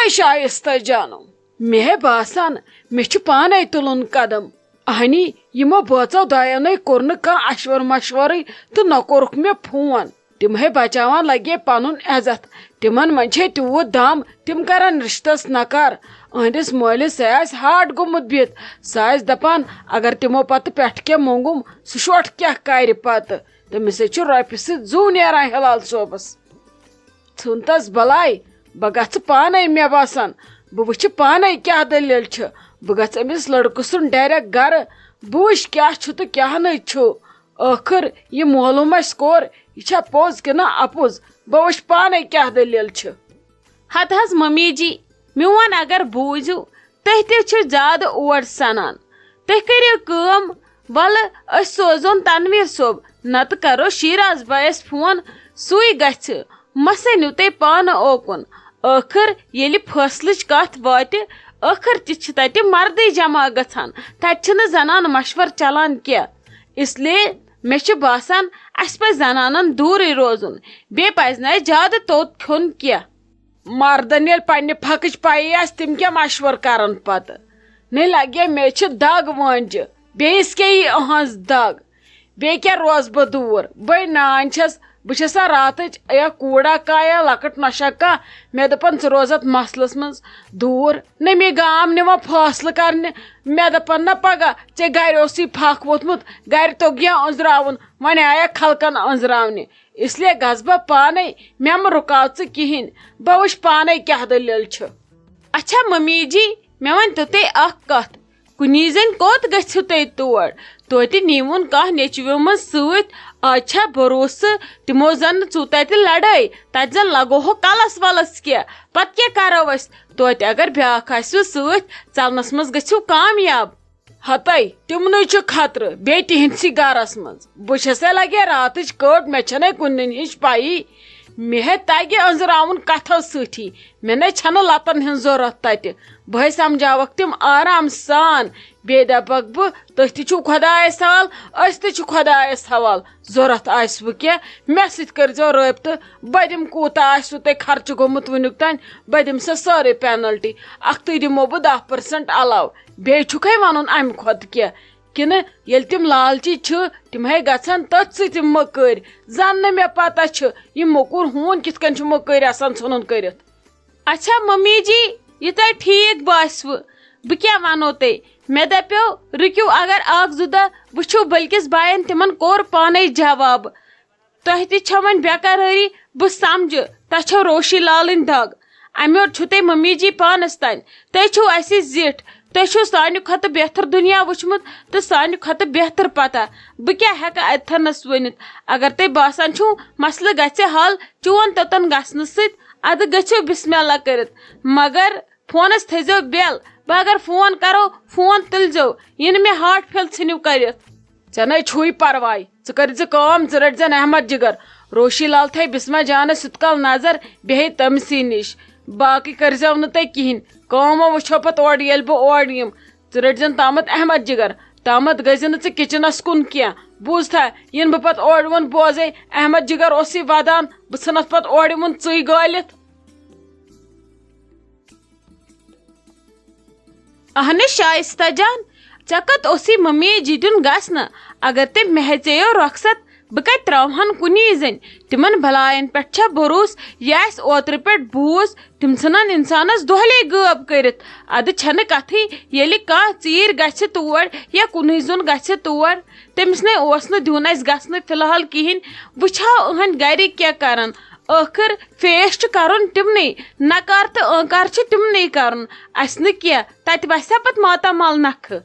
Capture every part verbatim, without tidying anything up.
شایستہ جانو، مےٚ ہے باسان مےٚ چھُ پانے تُلُن قدم۔ اہنی، یِمو بٲژو دۄیو نے کوٚر نہٕ کانٛہہ اشور مشورٕے تہٕ نہ کوٚرُکھ مےٚ فون۔ تِم ہے بچاوان لگے پنُن عزت۔ تِمن منٛز چھے تیوٗت دم، تِم کرن رشتس نکار۔ أہنٛدِس مٲلِس ہے آسہِ ہارٹ گوٚمُت بِہِتھ۔ سُہ آسہِ دپان، اگر تِمو پتہٕ پٮ۪ٹھٕ کینٛہہ موٚنگُم، سُہ شوٹھ کیٛاہ کرِ پتہٕ؟ تٔمِس ہے چھُ رۄپیہِ سۭتۍ زُو نیران ہلال صٲبس۔ ژھُن تس بلاے، بہٕ گژھٕ پانے، مےٚ باسان، بہٕ وٕچھٕ پانے کیٛاہ دٔلیٖل چھِ۔ بہٕ گژھٕ أمِس لڑکہٕ سُنٛد ڈایریکٹ گرٕ، بہٕ وٕچھٕ کیٛاہ چھُ تہٕ کیٛاہ نہٕ چھُ۔ ٲخٕر یہِ معلوٗم آسہِ کوٚر، یہِ چھا پوٚز کِنہٕ اَپُز، بہٕ وٕچھٕ پانے کیٛاہ دٔلیٖل چھِ۔ ہتہٕ حظ ممی جی، میون اگر بوٗزِو، تُہۍ تہِ چھِو زیادٕ اور سنان۔ تُہۍ کٔرِو کٲم، ولہٕ أسۍ سوزون تنویر صٲب، نتہٕ کرو شیراز بایس فون، سُے گژھِ۔ مہ سٔنِو تُہۍ پانہٕ اوکُن۔ ٲخٕر ییٚلہِ فٲصلٕچ کتھ واتہِ، ٲخٕر تہِ چھِ تتہِ مردٕے جمع گژھان، تتہِ چھِنہٕ زنان مشور چلان کینٛہہ۔ اس لیے مےٚ چھُ باسان، اسہِ پزِ زنانن دوٗرٕے روزُن، بیٚیہِ پزِ نہٕ اسہِ زیادٕ توٚت کھیوٚن کینٛہہ۔ مردن ییٚلہِ پننہِ پھکٕچ پیی آسہِ، تِم کیٛاہ مشورٕ کرن پتہٕ؟ نے لگے مےٚ چھِ دگ وٲنجہِ، بیٚیِس کیٛاہ یی أہنٛز دگ؟ بیٚیہِ کیٛاہ روزٕ بہٕ دوٗر؟ بٔے نانۍ چھَس، بہٕ چھَسا راتٕچ یا کوٗڑا کایا لۄکٕٹ نۄشہِ کانٛہہ؟ مےٚ دوٚپُن، ژٕ روزَتھ مسلس منٛز دوٗر۔ نہ مےٚ گام نِوان فٲصلہٕ کرنہِ۔ مےٚ دوٚپُن، نہ پگاہ ژےٚ گرِ اوسُے پھکھ ووٚتھمُت، گرِ توٚگیا أنٛزراوُن، وۄنۍ آیا خلقن أنٛزراونہِ۔ اس لیے گژھٕ بہٕ پانے، مےٚ مہٕ رُکاو ژٕ کِہینۍ، بہٕ وٕچھٕ پانے کیٛاہ دٔلیٖل چھِ۔ اچھا ممی جی، مےٚ ؤنۍ تو تُہۍ اکھ کتھ، کُنی زٔنۍ کوٚت گٔژھِو تُہۍ تور؟ توتہِ نیٖوُن کانٛہہ نیٚچوِ منٛز سۭتۍ، آز چھا بھروسہٕ، تِمو زن نہٕ ژوٗ تتہِ لڑٲے، تتہِ زن لگوہو کلس ولس کینٛہہ، پتہٕ کیٛاہ کرو أسۍ؟ توتہِ اگر بیٛاکھ آسِوٕ سۭتۍ، ژلنس منٛز گٔژھِو کامیاب۔ ہتے، تِمنٕے چھُ خطرٕ، بیٚیہِ تِہنٛدسٕے گرس منٛز۔ بہٕ چھسے لگے راتٕچ کٔٹ، مےٚ چھنَے کُنہِ ہِنٛز پَیی۔ مےٚ ہے تگہِ أنٛزراوُن کتھو سۭتی۔ مےٚ نے چھنہٕ لتن ہٕنٛز ضروٗرت تتہِ۔ بہٕ ہے سمجھاوکھ تِم آرام سان۔ بیٚیہِ دپکھ بہٕ، تُہۍ تہِ چھِو خۄدایس حوال، أسۍ تہِ چھِ خۄدایس حوال۔ ضروٗرت آسِوٕ کینٛہہ، مےٚ سۭتۍ کٔرۍزیو رٲبطہٕ۔ بہٕ دِمہٕ کوٗتاہ آسِوٕ تۄہہِ خرچہٕ گوٚمُت وٕنیُک تام، بہٕ دِمہٕ سۄ سٲرٕے پینلٹی۔ اکھتُے دِمو بہٕ دَہ پٔرسنٹ علاوٕ۔ بیٚیہِ چھُکھے وَنُن اَمہِ کھۄتہٕ کینٛہہ؟ کِنہٕ ییٚلہِ تِم لالچی چھِ، تِم ہے گژھن تٔتھۍ سۭتۍ مٔکٕرۍ۔ زَن نہٕ مےٚ پَتہ چھِ، یہِ موٚکُر ہوٗن کِتھ کٔنۍ چھُ مٔکٕرۍ آسان ژھٕنُن کٔرِتھ۔ اچھا ممی جی، یہِ تۄہہِ ٹھیٖک باسِوٕ، بہٕ کیٛاہ وَنو تۄہہِ؟ مےٚ دَپیو، رُکِو اگر اَکھ زٕ دۄہ وٕچھِو، بٔلکِس بایَن تِمَن کوٚر پانَے جواب۔ تۄہہِ تہِ چھےٚ وۄنۍ بے قرٲری، بہٕ سمجھٕ، تۄہہِ چھو روشی لالٕنۍ دگ۔ امہِ یورٕ چھِو تُہۍ ممی جی پانس تانۍ۔ تُہۍ چھِو اسی زِٹھ۔ تُہۍ چھِو سانہِ کھۄتہٕ بہتر دُنیا وٕچھمُت تہٕ سانہِ کھۄتہٕ بہتر پتہ۔ بہٕ کیٛاہ ہٮ۪کہٕ اتہِ تھنس ؤنِتھ؟ اگر تۄہہِ باسان چھُو مسلہٕ گژھِ حل چون توٚتن گژھنہٕ سۭتۍ، ادٕ گٔژھِو بسم اللہ کٔرِتھ۔ مگر فونس تھٲیزیو بیل۔ بہٕ اگر فون کرو، فون تُلزیو۔ یہِ نہٕ مےٚ ہارٹ فیل ژھٕنِو کٔرِتھ۔ ژےٚ نے چھُے پرواے، ژٕ کٔرۍ زِ کٲم، ژٕ رٔٹۍ زٮ۪ن احمد جگر۔ روشی لال تھٲے بسمہ جانس یُت کال نظر، بیٚہہِ تٔمسٕے نِش۔ باقٕے کٔرۍزٮ۪و نہٕ تُہۍ کِہیٖنۍ۔ کٲم وٕچھو پتہٕ اورٕ ییٚلہِ بہٕ اورٕ یِم۔ ژٕ رٔٹۍ زٮ۪ن تامتھ احمد جگر، تامتھ گٔژھۍ زِ نہٕ ژٕ کچنس کُن کینٛہہ۔ بوٗزتھا، یِنہٕ بہٕ پتہٕ اورٕ یِوان بوزے، احمد جگر اوسُے ودان، بہٕ ژھٕنتھ پتہٕ اورٕ یِوان ژٕے گٲلِتھ۔ اہنہِ شائستہ جان، ژےٚ کتھ اوسُے ممی جی دیُن گژھنہٕ؟ اگر تٔمۍ مےٚ ہیژیو رۄخصت، بہٕ کتہِ تراوہن کُنی زٔنۍ؟ تِمن بلاین پٮ۪ٹھ چھا بھروسہٕ؟ یہِ اسہِ اوترٕ پٮ۪ٹھ بوٗز، تِم ژھٕنن انسانس دۄہلے غٲب کٔرِتھ۔ ادٕ چھنہٕ کتھٕے، ییٚلہِ کانٛہہ ژیٖرۍ گژھِ تور یا کُنُے زوٚن گژھِ تور، تٔمِس نے اوس نہٕ دیُن اسہِ گژھنہٕ فی الحال کِہینۍ۔ وٕچھو أہنٛدۍ گرِکۍ کیٛاہ کرن۔ ٲخٕر فیس چھُ کرُن تِمنٕے، نکار تہٕ ٲنکار چھُ تِمنٕے کرُن، اسہِ نہٕ کینٛہہ۔ تتہِ وسہِ ہا پتہٕ ماتامال نکھٕ۔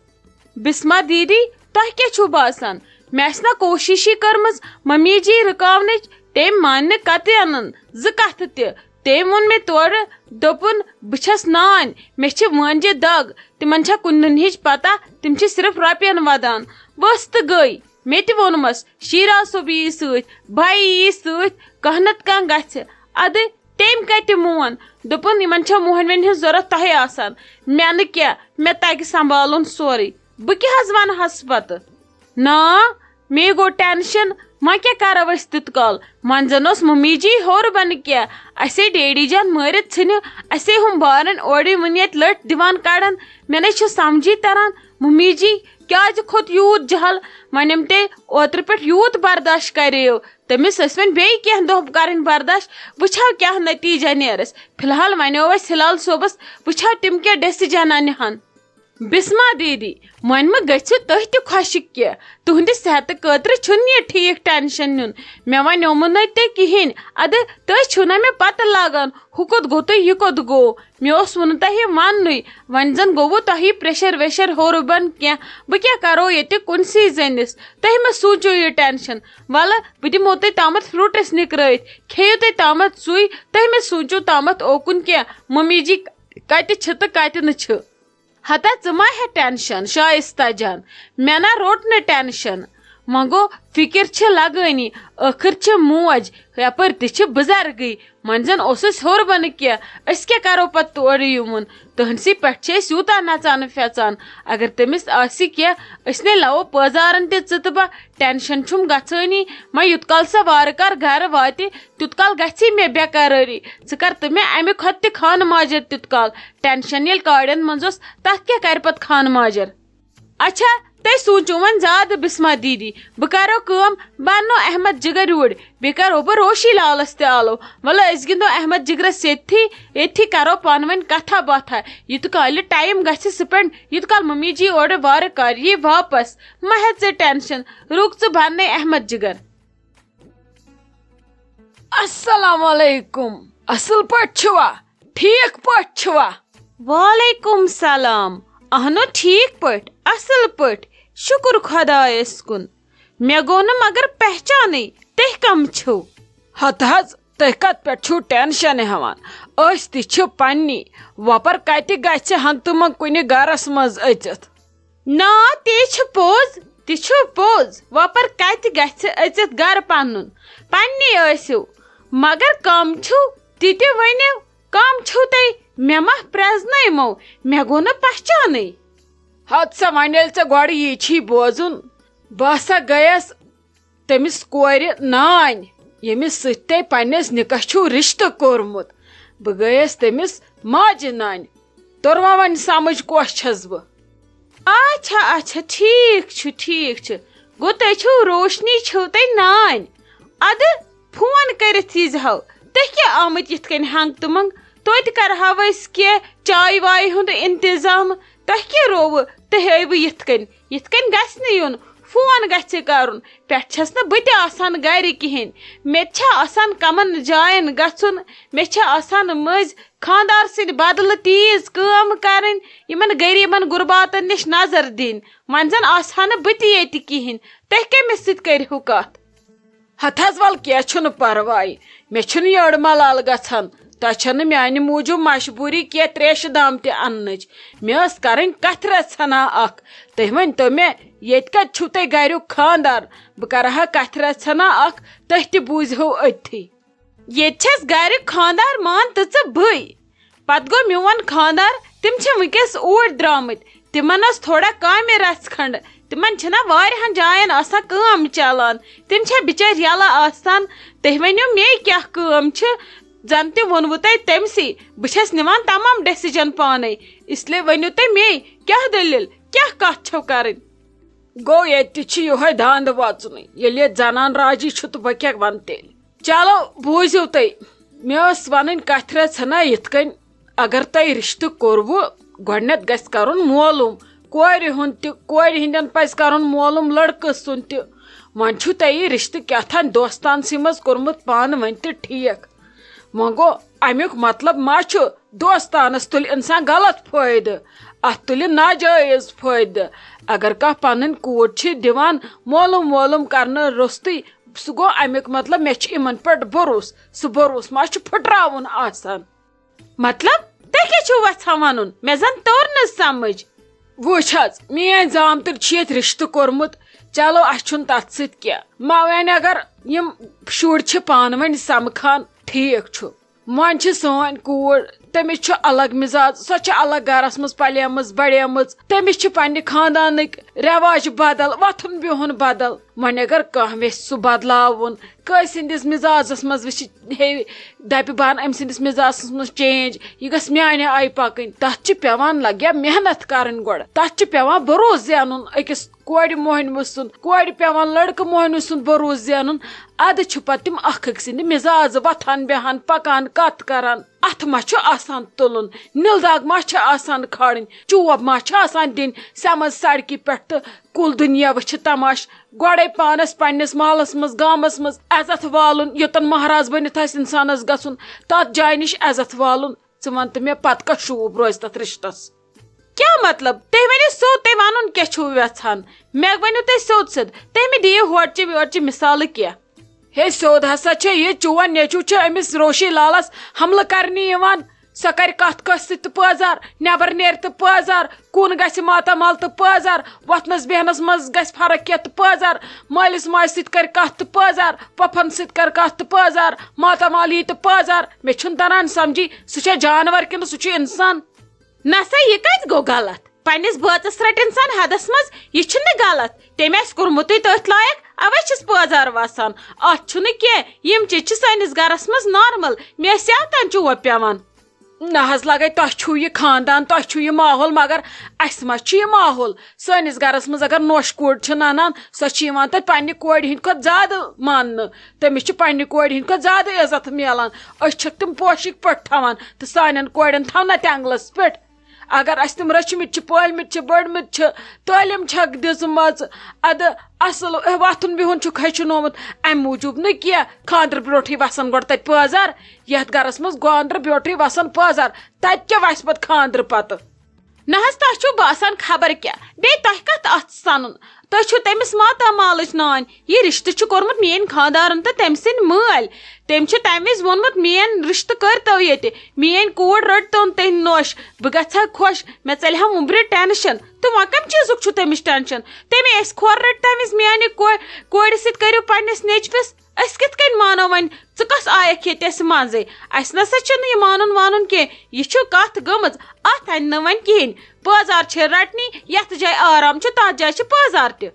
بسمہ دیدی، تۄہہِ کیٛاہ چھُو باسان؟ مےٚ آسہِ نا کوٗشِشٕے کٔرمٕژ ممی جی رُکاونٕچ؟ تٔمۍ مانہِ نہٕ قطعینن زٕ کتھٕ تہِ۔ تٔمۍ ووٚن مےٚ تورٕ، دوٚپُن، بہٕ چھَس نانۍ، مےٚ چھِ وٲنجہِ دگ، تِمن چھا کُنہِ دُنہِچ پتہ؟ تِم چھِ صرف رۄپین ودان۔ ؤژھ تہٕ گٔے۔ مےٚ تہِ ووٚنمس، شیراز صٲب یِیہِ سۭتۍ، بھائی یِیہِ سۭتۍ، کانٛہہ نتہٕ کانٛہہ گژھِ۔ ادٕ تٔمۍ کتہِ مون؟ دوٚپُن، یِمن چھےٚ موہنوٮ۪ن ہٕنٛز ضروٗرت تۄہے آسان، مےٚ نہٕ کینٛہہ، مےٚ تگہِ سنبھالُن سورُے۔ بہٕ کیٛاہ حظ ونہٕ ہس پتہٕ؟ نا، مے گوٚو ٹینشن، وۄنۍ کیٛاہ کرو أسۍ تیُت کال؟ وۄنۍ زن اوس ممی جی ہیوٚر بنہٕ کینٛہہ، اسے ڈیڈی جان مٲرِتھ ژھٕنہِ، اسے ہُم بارن اورٕ وٕنہِ ییٚتہِ لٔٹھۍ دِوان کڑان۔ مےٚ نے چھُ سمجھی تران، ممی جی کیٛازِ کھوٚت یوٗت جہل؟ وۄنۍ یِم تہِ اوترٕ پٮ۪ٹھ یوٗت برداش کریو، تٔمِس ٲسۍ وۄنۍ بیٚیہِ کینٛہہ دۄہ کرٕنۍ برداش۔ وٕچھو کیٛاہ نتیٖجہ نیرس۔ فی الحال ونیو اسہِ ہلال صٲبس، وٕچھو تِم کیٛاہ ڈیسیجنہ نِہن۔ بسما دیدی، وۄنۍ مہ گٔژھِو تُہۍ تہِ خۄشِک کینٛہہ۔ تُہنٛدِ صحتہٕ خٲطرٕ چھُنہٕ یہِ ٹھیٖک ٹینشن نیُن۔ مےٚ ونیومُت نہٕ تہِ کِہیٖنۍ۔ ادٕ تُہۍ چھِو نہ مےٚ پتہٕ لاگان، ہُہ کوٚت گوٚو تہٕ یہِ کوٚت گوٚو؟ مےٚ اوس وُنہٕ تۄہہِ وننُے، وۄنۍ زن گوٚوٕ تۄہہِ پریشر ویشر ہیوٚر بۄن کینٛہہ۔ بہٕ کیٛاہ کرو ییٚتہِ کُنسٕے زٔنِس؟ تُہۍ مہ سوٗنچِو یہِ ٹینشن۔ ولہٕ، بہٕ دِمو تۄہہِ تامتھ فروٹس نِکرٲوِتھ، کھیٚیِو تُہۍ تامتھ سُے۔ تُہۍ مہ سوٗنچِو تامتھ اوکُن کینٛہہ، ممی جی کتہِ چھِ تہٕ کتہِ نہٕ چھِ۔ ہتا ژٕ ما ہےٚ ٹینشن شائستہ جان، مےٚ نا روٚٹ نہٕ ٹینشن۔ وۄنۍ گوٚو، فکر چھِ لگٲنی، ٲخر چھِ موج، یپٲرۍ تہِ چھِ بزرگٕے۔ وۄنۍ زن اوسُس ہیوٚر بۄنہٕ کینٛہہ، أسۍ کیٛاہ کرو پتہٕ تورٕ یِمُن؟ تُہنٛدسٕے پٮ۪ٹھ چھِ أسۍ یوٗتاہ نژان پھیژان۔ اگر تٔمِس آسہِ کینٛہہ، أسۍ نے لوو پٲزارن تہِ ژٕ تہٕ بہٕ۔ ٹینشن چھُم گژھٲنی، وۄنۍ یوٗت کال سۄ وارٕ کار گرٕ واتہِ، تیوٗت کال گژھی مےٚ بے قرٲری۔ ژٕ کر تہٕ مےٚ امہِ کھۄتہٕ تہِ خانہٕ ماجر تیوٗت کال۔ ٹینشن ییٚلہِ کاڑٮ۪ن منٛز اوس، تتھ کیٛاہ کرِ پتہٕ خانہٕ ماجر؟ اچھا، تُہۍ سوٗنچِو وۄنۍ زیادٕ بسما دیدی۔ بہٕ کرو کٲم، بہٕ اننو احمد جگر یوٗرۍ، بیٚیہِ کرو بہٕ روشی لالس تہِ آلو۔ ولہٕ أسۍ گِنٛدو احمد جگرس ییٚتھی، ییٚتھی کرو پانہٕ ؤنۍ کتھا باتھا۔ یوٗت کالہِ ٹایم گژھِ سپینڈ، یوٗت کال ممی جی اورٕ وارٕ کر یی واپس۔ مہ ہےٚ ژٕ ٹینشن، رُک ژٕ، بہٕ اننے احمد جگر۔ السلام علیکم، اصل پٲٹھۍ چھِوا؟ ٹھیٖک پٲٹھۍ چھِوا؟ وعلیکم سلام۔ اہنو، ٹھیٖک پٲٹھۍ، اصل پٲٹھۍ، شُکُر خۄدایس کُن۔ مےٚ گوٚو نہٕ مگر پہچانٕے، تُہۍ کم چھِو؟ ہتہٕ حظ، تُہۍ کتھ پٮ۪ٹھ چھِو ٹینشن ہٮ۪وان؟ أسۍ تہِ چھِ پننی۔ وۄپر کتہِ گژھِ ہنگتہٕ منٛگ کُنہِ گرس منٛز أژِتھ؟ نا، تہِ چھُ پوٚز، تہِ چھُ پوٚز۔ وۄپر کتہِ گژھِ أژِتھ گرٕ پنُن؟ پننی ٲسِو، مگر کم چھِو، تہِ تہِ ؤنِو۔ کم چھِو تُہۍ؟ مےٚ ما پرٛزنٲیمو؟ مےٚ گوٚو نہٕ پہچانٕے۔ ہتہٕ سا، وۄنۍ ییٚلہِ ژےٚ گۄڈٕ یی چھی بوزُن، بہٕ ہسا گٔیس تٔمِس کورِ نانۍ، ییٚمِس سۭتۍ تۄہہِ پننِس نِکاح چھُو رِشتہٕ کوٚرمُت۔ بہٕ گٔیس تٔمِس ماجہِ نانۍ۔ توٚروا وۄنۍ سمجھ کۄس چھَس بہٕ؟ اچھا، اچھا، ٹھیٖک چھُ، ٹھیٖک چھُ۔ گوٚو تُہۍ چھِو روشنی، چھِو تُہۍ نانۍ۔ ادٕ فون کٔرِتھ ییٖزِہو۔ تُہۍ کیٛاہ آمٕتۍ یِتھ کٔنۍ ہنٛگ تہٕ منٛگ؟ توتہِ کرہاو أسۍ کینٛہہ چایہِ وایہِ ہُنٛد انتظام۔ تۄہہِ کیٛاہ رووٕ؟ تُہۍ ٲیوٕ یِتھ کٔنۍ؟ یِتھ کٔنۍ گژھِ نہٕ یُن۔ فون گژھِ کرُن۔ پٮ۪ٹھ چھَس نہٕ بہٕ تہِ آسان گرِ کِہیٖنۍ۔ مےٚ تہِ چھا آسان کمن جاین گژھُن۔ مےٚ چھِ آسان مٔنٛزۍ خانٛدار سٕنٛدِ بدلہٕ تیٖژ کٲم کرٕنۍ، یِمن غریٖبن غرباتن نِش نظر دِنۍ۔ وۄنۍ زن آسہٕ ہا نہٕ بہٕ تہِ ییٚتہِ کِہیٖنۍ۔ تُہۍ کٔمِس سۭتۍ کٔرِہِو کتھ؟ ہتہٕ حظ، ول کینٛہہ چھُنہٕ پرواے، مےٚ چھُنہٕ یٔڑ ملال گژھان۔ تۄہہِ چھَنہٕ میانہِ موٗجوٗب مجبوٗری کینٛہہ تریشہِ دام تہِ اننٕچ۔ مےٚ ٲس کرٕنۍ کتھِ رژھنا اکھ۔ تُہۍ ؤنۍ تو مےٚ، ییٚتہِ کتہِ چھُو تۄہہِ گریُک خانٛدار؟ بہٕ کرٕ ہا کتھِ رژھنا اکھ، تُہۍ تہِ بوٗزِہو أتھی۔ ییٚتہِ چھَس گرِ خانٛدار مان تہٕ ژٕ بٕے۔ پتہٕ گوٚو میون خانٛدار، تِم چھِ وٕنکیٚس اوٗرۍ درٛامٕتۍ۔ تِمن ٲس تھوڑا کامہِ رژھ کھنٛڈ۔ تِمن چھِنہ واریاہن جاین آسان کٲم چلان۔ تِم چھا بِچٲرۍ یَلہٕ آسان؟ تُہۍ ؤنِو مے کیٛاہ کٲم چھِ؟ زن تہِ ووٚنوُ تۄہہِ تٔمسٕے، بہٕ چھَس نِوان تمام ڈیسیجن پانے۔ اس لیے ؤنِو تُہۍ مے، کیٛاہ دٔلیٖل؟ کیٛاہ کتھ چھو کرٕنۍ؟ گوٚو، ییٚتہِ تہِ چھِ یِہوٚے دانٛد وۄژنُے۔ ییٚلہِ ییٚتہِ زنان راجی چھُ، تہٕ بہٕ کیٛاہ وَنہٕ تیٚلہِ؟ چلو، بوٗزِو تُہۍ، مےٚ ٲس وَنٕنۍ کَتھِ رَژھِ ہنا یِتھ کٔنۍ، اگر تۄہہِ رِشتہٕ کوٚروُ، گۄڈٕنٮ۪تھ گژھِ کَرُن معلوٗم کورِ ہُنٛد تہِ، کورِ ہِنٛدٮ۪ن پَزِ کَرُن معلوٗم لٔڑکہٕ سُنٛد تہِ۔ وۄنۍ چھُو تۄہہِ یہِ رِشتہٕ کیٛاہ تام دوستانسٕے منٛز کوٚرمُت پانہٕ ؤنۍ تہِ ٹھیٖک۔ وۄنۍ گوٚو، اَمیُک مطلب ما چھُ دوستانس تُلہِ انسان غلط فٲیدٕ، اتھ تُلہِ ناجٲیز فٲیدٕ۔ اگر کانٛہہ پنٕنۍ کوٗر چھِ دِوان مولوٗم وولوٗم کرنہٕ روٚستُے، سُہ گوٚو امیُک مطلب مےٚ چھُ یِمن پٮ۪ٹھ بھروسہٕ۔ سُہ بھروسہٕ ما چھُ پھُٹراوُن آسان؟ مطلب، تُہۍ کیٛاہ چھِو وژھان ونُن؟ مےٚ زن توٚر نہٕ سمجھ۔ وٕچھ حظ، میٲنۍ زامتٕرۍ چھِ ییٚتہِ رشتہٕ کوٚرمُت، چلو، اسہِ چھُنہٕ تتھ سۭتۍ کینٛہہ۔ ما وۄنۍ اگر یِم شُرۍ چھِ پانہٕ ؤنۍ سمکھان، ٹھیٖک چھُ۔ وۄنۍ چھِ سٲنۍ کوٗر تٔمِس چھُ الگ مزاج، سۄ چھِ الگ گرس منٛز پلیمٕژ، بڑیمٕژ۔ تٔمِس چھِ پننہِ خاندانٕکۍ رٮ۪واج بدل، وۄتھُن بِہُن بدل۔ وۄنۍ اگر کانٛہہ ویژھِ سُہ بدلاوُن، کٲنٛسہِ ہٕنٛدِس مزاجس منٛز وٕچھِ، ہے، دپہِ بہٕ انہٕ أمۍ سٕنٛدِس مزاجس منٛز change، یہِ گژھِ میانہِ آیہِ پکٕنۍ، تتھ چھِ پٮ۪وان لگیا محنت کرٕنۍ گۄڈٕ، تتھ چھِ پٮ۪وان بروسہٕ زینُن أکِس کورِ موہنوِ سُنٛد، کورِ پٮ۪وان لڑکہٕ موہنوِ سُنٛد بروسہٕ زینُن۔ ادٕ چھِ پتہٕ تِم اکھ أکۍ سٕنٛدِ مزاجہِ وۄتھان، بیہان، پکان، کتھ کران۔ اتھ ما چھُ آسان تُلُن؟ نِل داگ ما چھِ آسان کھالٕنۍ؟ چوب ما چھِ آسان دِنۍ؟ سمجھ سڑکہِ پٮ۪ٹھ تہٕ کُل دُنیا وٕچھِ تماش۔ گۄڈے پانس پننِس محلس منٛز، گامس منٛز عزت والُن، یوٚتن مہراز بٔنِتھ آسہِ انسانس گژھُن، تتھ جایہِ نِش عزت والُن۔ ژٕ وَن تہٕ مےٚ، پتہٕ کیٛاہ شوٗب روزِ تتھ رشتس؟ کیٛاہ مطلب؟ تُہۍ ؤنِو سیوٚد، تُہۍ ونُن کیٛاہ چھِو یژھان؟ مےٚ ؤنِو تُہۍ سیوٚد سیوٚد، تُہۍ مہٕ دِیِو ہورچہِ یورچہِ مثالہٕ کینٛہہ۔ ہے، سیوٚد ہسا چھےٚ یہِ، چون نیٚچوٗ چھُ أمِس روشی لالس حملہٕ کرنہِ یِوان۔ سۄ کرِ کتھ کٲنٛسہِ سۭتۍ تہٕ پٲزار، نٮ۪بر نیرِ تہٕ پٲزار، کُن گژھِ ماتامال تہٕ پٲزار، وۄتھنس بیہنس منٛز گژھِ فرق کینٛہہ تہٕ پٲزار، مٲلِس ماجہِ سۭتۍ کرِ کتھ تہٕ پٲزار، پۄپھن سۭتۍ کرِ کتھ تہٕ پٲزار، ماتامال یی تہٕ پٲزار۔ مےٚ چھُنہٕ تران سمجھی، سُہ چھا جانور کِنہٕ سُہ چھُ انسان؟ نسا، یہِ کتہِ گوٚو غلط؟ پننِس بٲژس رٹہِ انسان حدس منٛز، یہِ چھُنہٕ غلط۔ تٔمۍ آسہِ کوٚرمُتٕے تٔتھۍ لایق، اوے چھِس پٲزار وسان۔ اتھ چھُنہٕ کینٛہہ، یِم چیٖز چھِ سٲنِس گرس منٛز normal۔ مےٚ ٲسۍ اوتام چوب پٮ۪وان۔ نہ حظ لگے، تۄہہِ چھُو یہِ خاندان، تۄہہِ چھُو یہِ ماحول، مگر اسہِ ما چھُ یہِ ماحول؟ سٲنِس گرس منٛز اگر نوشہِ کوٗر چھِ ننان، سۄ چھِ یِوان تتہِ پننہِ کورِ ہٕنٛدِ کھۄتہٕ زیادٕ ماننہٕ۔ تٔمِس چھِ پننہِ کورِ ہٕنٛدِ کھۄتہٕ زیادٕ عزت میلان۔ أسۍ چھِکھ تِم پوشِکۍ پٲٹھۍ تھاوان تہٕ سانٮ۪ن کورٮ۪ن تھاو نہ تہِ اَنٛگلَس پٮ۪ٹھ۔ اگر اَسہِ تِم رٔچھمٕتۍ چھِ، پٲلمٕتۍ چھِ، بٔڑمٕتۍ چھِ، تعلیٖم چھَکھ دِژمٕژ، اَدٕ اَصٕل وۄتھُن بِہُن چھُکھ ہیٚچھنومُت، اَمہِ موٗجوٗب نہٕ کینٛہہ۔ خانٛدرٕ برونٛٹھٕے وَسان گۄڈٕ تَتہِ پٲزار، یَتھ گَرَس منٛز خانٛدرٕ برونٛٹھٕے وَسان پٲزار، تَتہِ کیٛاہ وَسہِ پَتہٕ خانٛدرٕ پَتہٕ؟ نہ حظ، تۄہہِ چھُو باسان خبر کیٛاہ، بیٚیہِ تۄہہِ کَتھ اَتھ سَنُن؟ تُہۍ چھِو تٔمِس ماتامالٕچ نانۍ۔ یہِ رِشتہٕ چھُ کوٚرمُت میٛٲنۍ خانٛدارَن تہٕ تٔمۍ سٕنٛدۍ مٲلۍ۔ تٔمۍ چھُ تَمہِ وِزِ ووٚنمُت، "میٛٲنۍ رِشتہٕ کٔرۍتو ییٚتہِ، میٛٲنۍ کوٗر رٔٹۍتون تُہۍ نوٚش، بہٕ گژھٕ ہا خۄش، مےٚ ژَلہِ ہا وُمبرِ tension۔" تہٕ وۄنۍ کَمہِ چیٖزُک چھُ تٔمِس tension؟ تٔمۍ ٲسۍ کھۄر رٔٹۍ تَمہِ وِزِ میٛانہِ کورِ، کورِ سۭتۍ کٔرِو پنٛنِس نیٚچوِس۔ أسۍ کِتھ کٔنۍ مانو وۄنۍ؟ ژٕ کۄس آیَکھ ییٚتہِ اَسہِ منٛزٕے؟ اَسہِ نہ سا چھُنہٕ یہِ مانُن وانُن کینٛہہ۔ یہِ چھُ کَتھ گٔمٕژ۔ اَتھ اَنہِ نہٕ وۄنۍ کِہیٖنۍ۔ پٲزار چھِ رَٹنی، یَتھ جایہِ آرام چھُ، تَتھ جایہِ چھِ پٲزار تہِ۔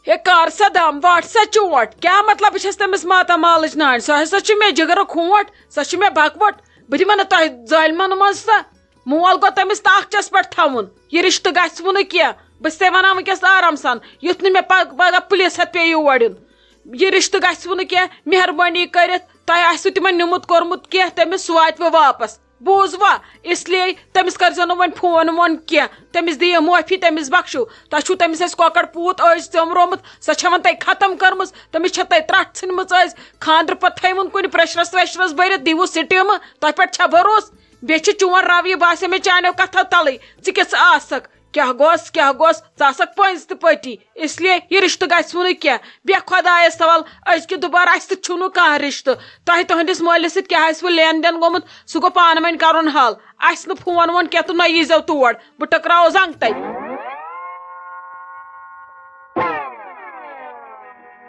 ہے، کر سا دم، وَٹ سا چونٛٹھ۔ کیٛاہ مطلب، بہٕ چھَس تٔمِس ماتامالٕچ نانۍ؟ سۄ ہسا چھِ مےٚ جِگرٕ کھونٛٹھ، سۄ چھِ مےٚ بَکوَٹ۔ بہٕ دِمہٕ نہٕ تۄہہِ ظٲلمَن منٛز سا۔ مول گوٚو تٔمِس تاخچَس پٮ۪ٹھ تھاوُن۔ یہِ رِشتہٕ گژھِ وُنہٕ کینٛہہ۔ بہٕ چھَسے وَنان وٕنۍکٮ۪س آرام سان، یُتھ نہٕ مےٚ پَگ-، پَگاہ پُلیٖس ہٮ۪تھ پیٚیہِ یور یُن۔ یہِ رِشتہٕ گژھِ وُنہٕ کینٛہہ، مہربٲنی کٔرِتھ، تۄہہِ آسِوٕ تِمَن نیُمُت کوٚرمُت کینٛہہ، تٔمِس سُہ واتہِ وۄنۍ واپَس۔ بوٗزوا؟ اس لیے تٔمِس کٔرۍزیو نہٕ وۄنۍ فون وون کینٛہہ، تٔمِس دِیِو معٲفی، تٔمِس بخشِو۔ تۄہہِ چھُو تٔمِس اَسہِ کۄکَر پوٗت أزۍ ژٲمرومُت، سۄ چھےٚ وۄنۍ تۄہہِ ختم کٔرمٕژ، تٔمِس چھےٚ تۄہہِ ترٛٹھ ژھٕنمٕژ أزۍ۔ خانٛدرٕ پَتہٕ تھٲیوُن کُنہِ پریشرَس ویشرَس بٔرِتھ، دِیِوُ سِٹیٖمہٕ، تۄہہِ پٮ۪ٹھ چھا بھروسہٕ؟ بیٚیہِ چھِ چون رو یہِ باسیو مےٚ چانیو کَتھو تَلٕے۔ ژٕ کِژھ آسَکھ؟ کیٛاہ گوٚژھ، کیٛاہ گوٚژھ؟ ژٕ آسَکھ پٔنٛزۍ تہٕ پٔٹی۔ اس لیے یہِ رِشتہٕ گژھِ وُنہٕ کینٛہہ۔ بیٚہہ خۄدایَس حوال، أزکہِ دُبارٕ اَسہِ سۭتۍ چھُنہٕ کانٛہہ رِشتہٕ۔ تۄہہِ تُہٕنٛدِس مٲلِس سۭتۍ کیٛاہ آسِوٕ لین دین گوٚمُت، سُہ گوٚو پانہٕ ؤنۍ کَرُن حل۔ اَسہِ نہٕ فون وون کینٛہہ تہٕ نہ ییٖزیو تور۔ بہٕ ٹٔکراوو زنٛگ تَتہِ۔